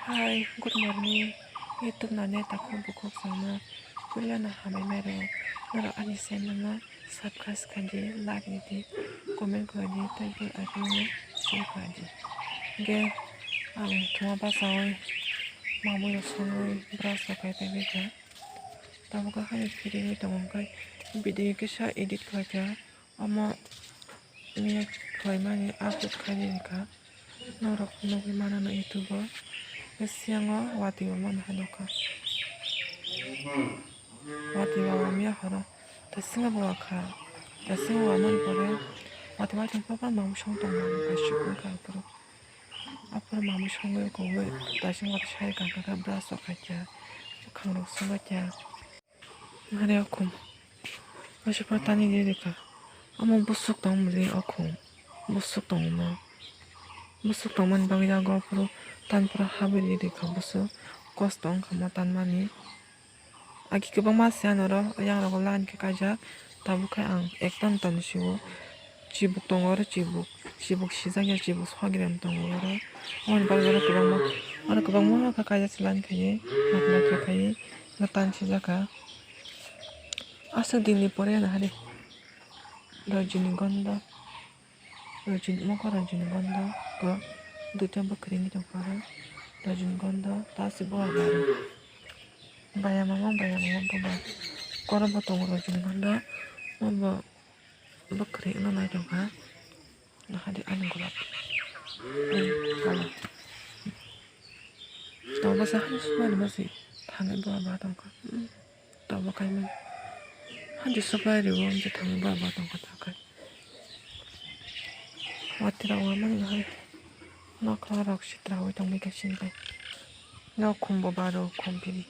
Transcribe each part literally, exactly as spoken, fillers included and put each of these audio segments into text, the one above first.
Hi, good morning. YouTube nai takhuk bukhuk chwngno puila no hambai mero. Norok ani channel no subscribe khaidi, like ridi, comment khaidi, tei bell icon no share khaidi. Ge ang thuma basawi mamui rok songwi brush rok khai taibaikha. Tabuk haino phirigwi tongo hwnkhe video kisa edit khlaikha. Omo miya khlaimani upload khaidi rikha. Norok nugwi mano no YouTube o. Bisiyango watwi bo mano hai nukha. Watwi bo miya horo. Tasingo bo wakha. Tasingo wamani pore watwi watwi papa mamsong tongo. Aswk wngkha aphuru. Aphuru mamsongwi kogwi tasingo watwi sai kangkha khe brush rok khaikha. Khangrok songkha. Hare okhum. Waisa pura tani riri ka. Amo busuk tong muli okhum. Busuk tong ma. Busuk tong mani bagwi yago puro tan pura habri riri ka busuk. Kosto wngkha mo tan mani. Agi kwbangma se ano ro yang rogo line khe kaijak. Tabuk khe ang ekta no tani sio. Chibuk tongo oro chibuk. Chibuk sijak ya chibuk sogirem tongo oro. Aboni bagwi oro kwbangma oro kwbangma khe kaijak se line khaiwi. Naithok naithok khaiwi. Tan sijaka. Aswk din ni pore ano hari Rajinigonda, Rajin-, mokol Rajinigonda ko duita bwkhwrwi wngwi tongkha oro. Rajinigonda ta se bo aro bayama mo bayama mo boba koro bo tongo Rajinigonda obo bwkhwrwi wngna nai tongkha. Nahadi ani golap. Ani golap. Tawbasa hani sumani masi thangwi bo ba tongkha. Tawba kaimani. Hadi supply ribo amsa thangwi bo ba tongkha takhai. Watira wamani hai. Nokla rok sitra wi tongwi kaisini kai. Nok khumbo baro khum pili.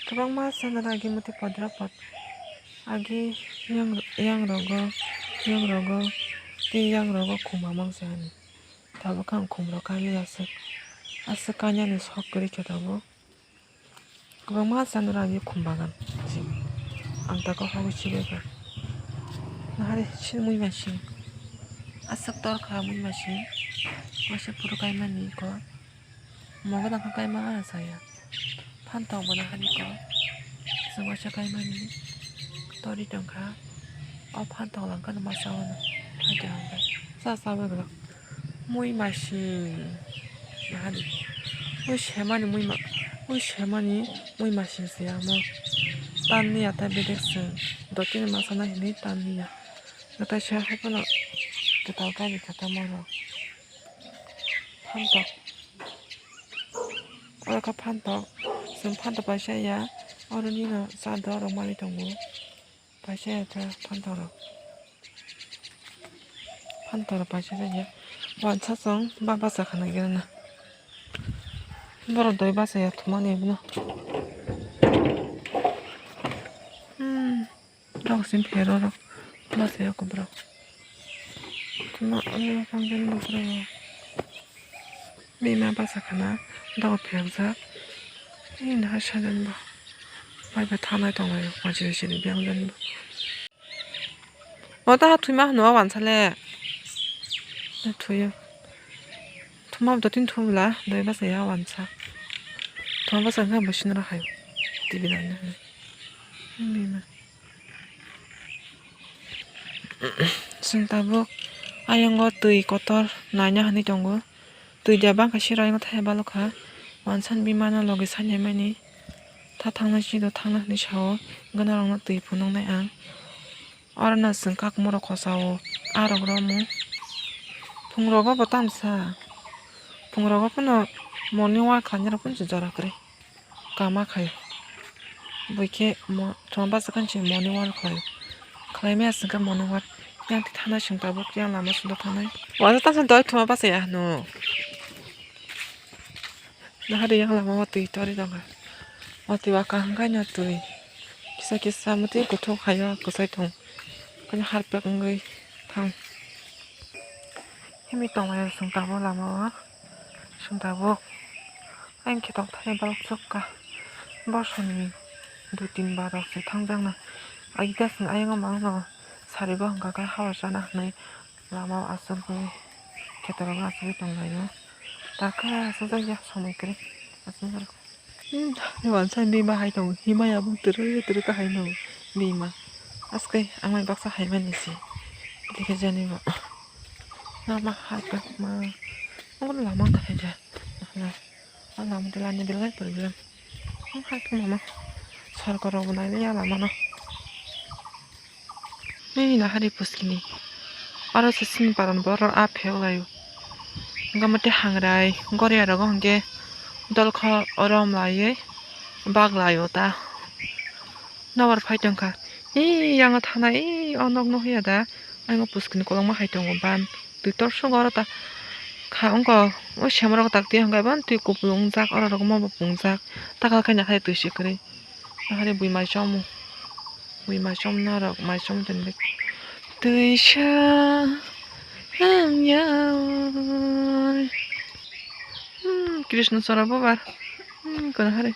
Kwbangma sandal agi muti podra pod. Agi yang, yang rogo, yang rogo, tei yang rogo khum mamang se ani. Tabuk ang khum rok kani aswk, aswk kani ani sok kwrwi khe tabuk. Kwbangma sandal agi khum bagan. Ang tako hogwi chibaiba. Nahari chini mui masing. Aswk tor kha mui masing. Waisa phuru kaimani ko. Mogo dangkha kaima saya. Phantok bo nahani ko. Chwng waisa kaimani. Tori tongkha. O phantok langkha no masa wano. Haja hangkhe. Sa sa bagla. Mui masing. Nahani. Mui semani mui ma-, mui semani mui masing se amo. Tan ni ata bedek chwng. Dotini masa na hinwi tan ni ya. Natai se hai phano kwtal kaini kha tamo rok. Phantok. Oro kha phantok. Chwng phantok paisa ya. Oro nino cha dor rok manwi tongo. Paisa ya cha phantok rok. Phantok rok paisa ya. Wansa chwng ba basa khana gana na. Borok doi basa ya thumani bono. Hmm. Rok sim phero rok basa ya kubra. Tuma ani rok tang jani bukra rok. Bima basa khana dogo phiyakjak. Ini hai sajani bo. Bai bai thanai tonglai rok majra sini biyang jani bo. O ta ha thwima hwnwi o wansa le. Thwiyo. Thuma bo dotini thum bwla doi basa ya wansa. Thuma basa khe bo sinira hai. T V naina hwnwi. Bima. Chwng tabuk ayongo twi kotor naina hwnwi tongo. Twi da bangkha siro ayongo thaiya balokha. Wansa ni bimano logi sanya mani. Tha thangna sido thangna hwnwi sao. Gana rokno twi phunuknai ang. Oro no chwng kakmorok khosao. Arok romwi. Phungrogo bo tamsa. Phungrogo phano morning walk khlainai rok phano jora kwrwi. Kama khai. Bui khe mo-, thoma basa khan se morning walk khlai. Khlai maya sengkha morning walk. Yang ti thanai seng tabuk yang lama sendo thanai. Wasa ta sendo thoma basa ya no. Nahari yang lama watwi tori dong ha. Watwi wa kaham khai no twi. Kisa kisa muti kuthuk hayo kusai thung. Kanya harpek wngwi thang. Himwi tonglaio chwng tabuk lama o. Chwng tabuk. Ayang khe tongthani borok chukka. Bosoni dui tin bar rok se thangjakna. Agita chwng ayang o mangno sarigo hwnkha khe hao chana hwnwi lama o achukgwi khetorok achugwi tonglaio. Taka asajak ya samui kwrwi. Asajak. Hmm, ni wansa bima hai tongo. Himaya bum turu turu ka hai no bima. Aske ang mai baksa hai mani si. Dikhe jani ba. Lama hai ka ma. Ang lama ta hai ja. Lama de lani belai problem. Ang hai ka mama. Sarkar rok bo nai ya lama no. Ei nahari puskini. Oro se sini paran borok a phiyok laio. Hwnkhe mate hangrai goria rogo hwnkhe dolkho rom laiwi bak laio ta. Nobar phai tongkha. Ei yango thanai ei o nok nukya da. Ayang puskini kwbangma hai tongo ban. Twi torsok oro ta kha wngkha. O semarok tak twi hwnkhe ban twi kupulung jak oro rok mobo pungjak. Takal khe nakhai twi si kwrwi. Nahari bui mai chomo. Bui mai chom narok mai chom tongwi. Twisa hamya. Hmm, Krishna chora bobar. Hmm, kono hari.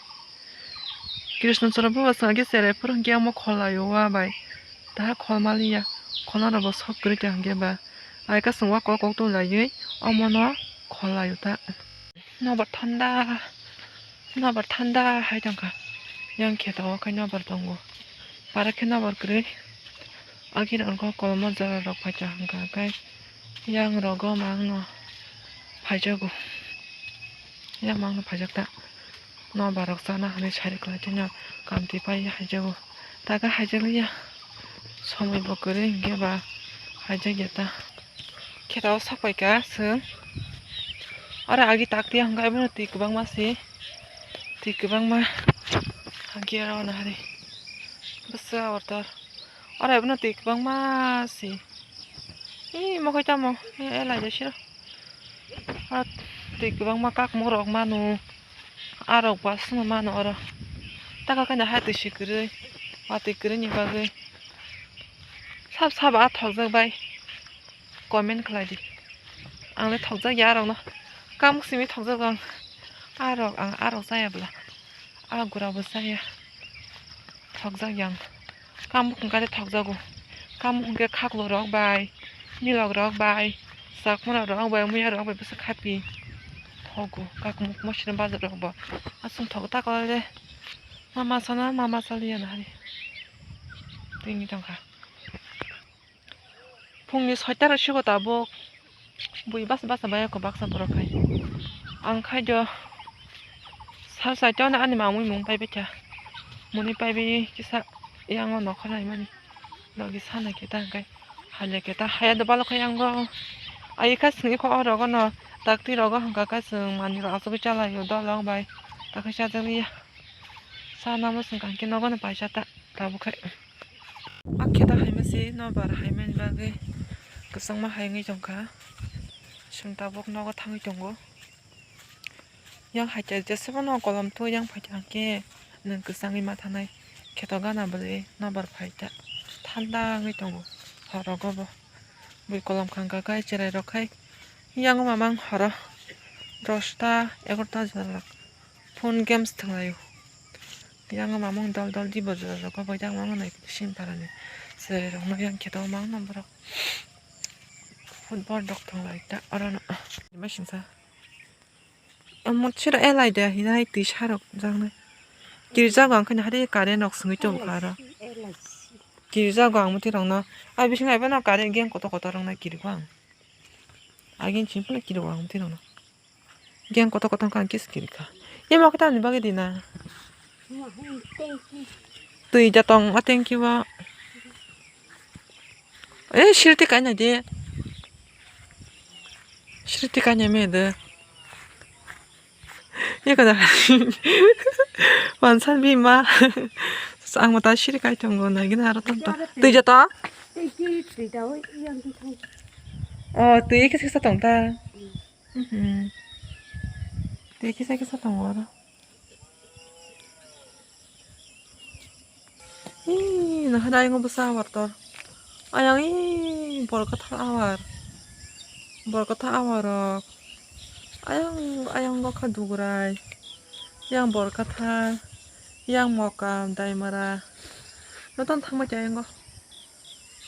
Krishna chora bobar sangke sere phuru hwnkhe amo kholaio wa bai. Taha khol maliya. Khona robo sok kwrwi ta hwnkhe ba. Ai kasung wa kok kok to laiwi omono kholaio ta. Nobar thanda, nobar thanda hai tongkha. Yang khe tongo khai nobar tongo. Para khe nobar kwrwi. Agi rok kolmo jora rok phaikha hwnkha khai yang rogo mangno phaijago. Yang mangno phaijak ta. Nobar rok chana hinwi sari kwlai tino kamti pai haijago. Taka haijakliya. Somoi bo kwrwi hwnkhe ba haijakya ta. Khe tabuk sok paikha chwng. Oro agi tak tiya hwnkhe abono twi kwbangma se. Twi kwbangma. Hwnkhe oro nahari. Bwswk order. Oro abono twi kwbangma se. Ee, mokhai tamo. Ee, laijak siro. Oro twi kwbangma kakmuk rok manu. Arok ba swnam mano oro. Taka khe hai twi si kwrwi. Watwi kwrwini bagwi. Sab sab a thokjak bai. Comment khlai di. Ang le thokjak ya arokno. Kamuk simi thokjak ang. Arok ang arok chaya bwla. A gura bo chaya. Thokjak yang. Kamuk hwnkhe thokjago. Kamuk hwnkhe khaklo rok bai. Milok rok bai. Chakmara rok bai. Muya rok bai bwswk khapi. Thogo. Kakumuk mosina bazar rok bo. Aswng thogo ta kala le. Mama sana mama saliya na hari. Tini tongkha. Phungni soita rok sigo tabuk bui basa basa bai kho baksa borok khai. Ang khai do sal saita no ani mamui mung pai baikha. Muni pai bai kisa yango nokha nai mani. Logi sana kita hwnkhe hale kita haya do balo khai yango. Ai kha sini kho o rogo no takti rogo hwnkha kha chwng manwi rok asugwi chalaio dolong bai. Takhe chajakliya. Sana mo swngkha hwnkhe nogo no paisa ta tabuk khai. A khe ta haima se nobar haimani bagwi kwchangma hai wngwi tongkha. Chwng tabuk nogo thangwi tongo. Yang hai khe jesa phano kolom twi yang phaikha hwnkhe nwng kwchangwi ma thanai kheto gana bwlwi nobar phai ta thanda wngwi tongo horogo bo. Bui kolom khangkha khai cherai rok khai yang mamang horo dosta egarota jora rok. Phone games thwnglaio. Yang mamung dol dol di bwsajak rok bai yang mamung nai sim parani. Cherai rok no yang kheto mang no borok. Football dok thwnglai ta oro no. Masingsa. Amo chiro elai de hinai twi sarok jaknai. Kirjago ang khani hari current rok swngwi tongo aro. Kirjago ang muti rok no. Ai bising ai bono current gang kotor kotor rok nai kiriko ang. Agin chini phano kiri wang twi rwno. Gang kotor kotor kang kis kiri kha. Imo khe tamni bagwi dina. Twi jatong ateng kiwa. Eh, sirti kaina de. Sirti kaina me de. Ye kada. Wansan bima. Ang mata siri kai tongo na gina aro tonto. Twi jato? Twi ki twi da oi yang ki thang. Oh, twi kisa kisa tong ta. Mhm. Twi kisa kisa tongo aro. Ih, nahar ayang bwsa awar tor. Ayang ih, bor kwthar awar. Bor kwthar awar rok. Ayang, ayang bokha dugrai. Yang bor kwthar. Yang mokam, daimara. Noton thangma khe ayang o.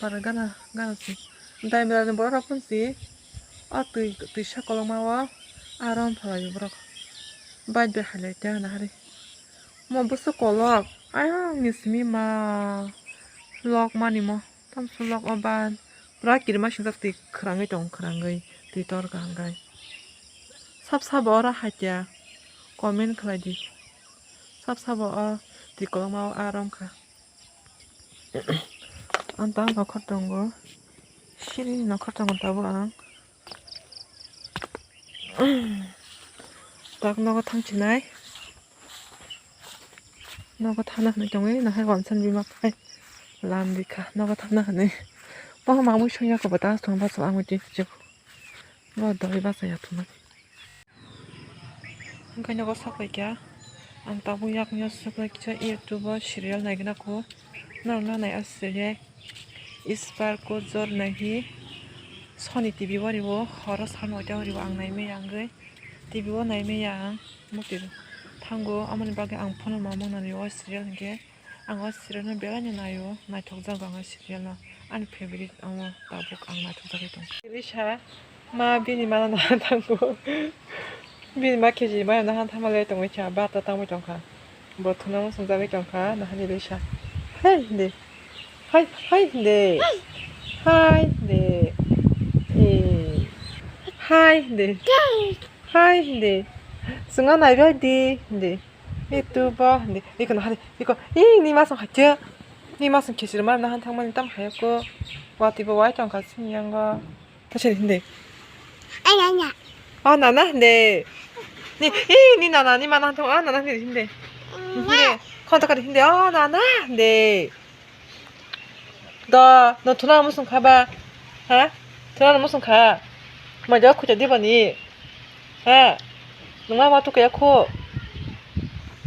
Para gana, gana si. Daimara ni borok rok phun si. O twi, twisa kolokma o. Aram phalai borok. Bai bai halai ta na hari. Mo busu kolok. Ayang ni simi ma. Lok mani mo. Tam su lok o ban. Pura kirima sing tak twi khwrangwi tong khwrangwi. Twi tor ka hangkai. Sab sabo oro hatia. Comment khlai di. Sab sabo o twi kolokma o aram kha. Ang tang nokhor tongo. Siri nokhor tongo tabuk ang. Tak nogo thang chinai. Nogo thana hwnwi tongwi nahai wansan bima khai lam dikha nogo thana hwnwi. Bo mamui songya ko bata song ba so ang uti chuk. Bo doi ba saya thuma. Hwnkhe nogo sapai kha ang tabuk yakni sokra kisa YouTube o serial naigwna ko. Norok no nai aswk ye. Ispar ko jor nahi Sony T V o riwo horo sa noita o riwo ang naimaya wngwi T V o naimaya ang mukti thango, amoni bagwi ang phone o ma mwnani o serial hinkhe ang o serial no belai no naio, naithokjago ang o serial no, ani favorite amo tabuk ang naithokjagwi tongo. Risa ma bini mano naha thango, bini ma khechi mano naha thamale tongwi kha, bata tangwi tongkha. Bo thuna muchung jagwi tongkha, nahani risa. Hai hindi. Hai, hai hindi. Hai hindi. Eh. Hai hindi. Hai hindi. Swngo naibai di hindi. Itu bo hindi. Iko nahani. Iko. Ih, ni masang haikhe. Ni masang khisir mar nahan thangmani tam hayako. Wati bo wai tongkha sini yango. Kaisa hindi. Ai, ai, ai. Oh, nana hindi. Ni, ih, ni nana, ni mana thong, ah, nana hindi, hindi. Hindi. Khon takar hindi, oh, nana hindi. Do, no thuna musung kha ba? Ha? Thuna musung kha? Ma jawab khuja di bani. Ha? Nungma ma tu kaya kho.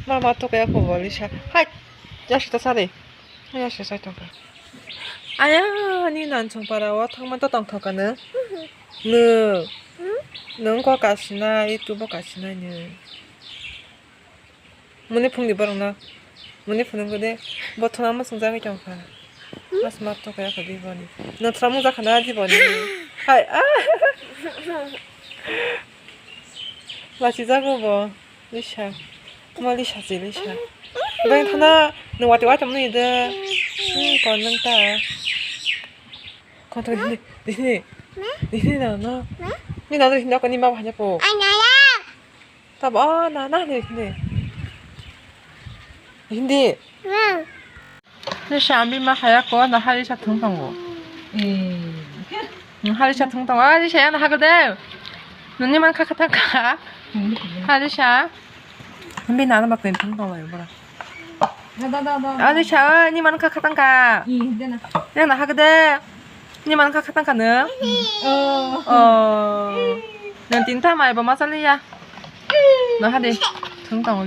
Ma ma tu kaya kho boli sa. Hai. Jasita sari. Aya se sai tongkha. Aya ni nansong para o thangma to tongthok kha nw. Nw. Nw wngkha kasina, i tubo kasina nw. Muni phungni borok no. Muni phunuk de bo thuna muchung jagwi tongkha. Mas ma to kaya kha di boni. Nw thuna muchung jakha na di boni. Hai. Ah. Lachi jago bo. Lisa. Tuma Lisa si Lisa. Bang thana nung wati wati mani de. Hmm, kon nang ta. Kon to hindi. Hindi. Hindi na na. Ni na hindi ko ni ma hanya po. Ta ba na na hindi. Hindi. Ni sami ma khaya ko na hari sa thung tongo. Eh. Ni hari sa thung tongo. Ari sa na hago de. Nini man kha khatang kha. Hari sa. Ambi na ma pen thung tongo bora. Da, da, da, da. Ari sa ni man kha khatang kha. Ih, de na. Ya na hago de. Ni man kha khatang kha no. Oh. Oh. Nan tin ta mai ba ma sa li ya. Na ha de. Thung tongo.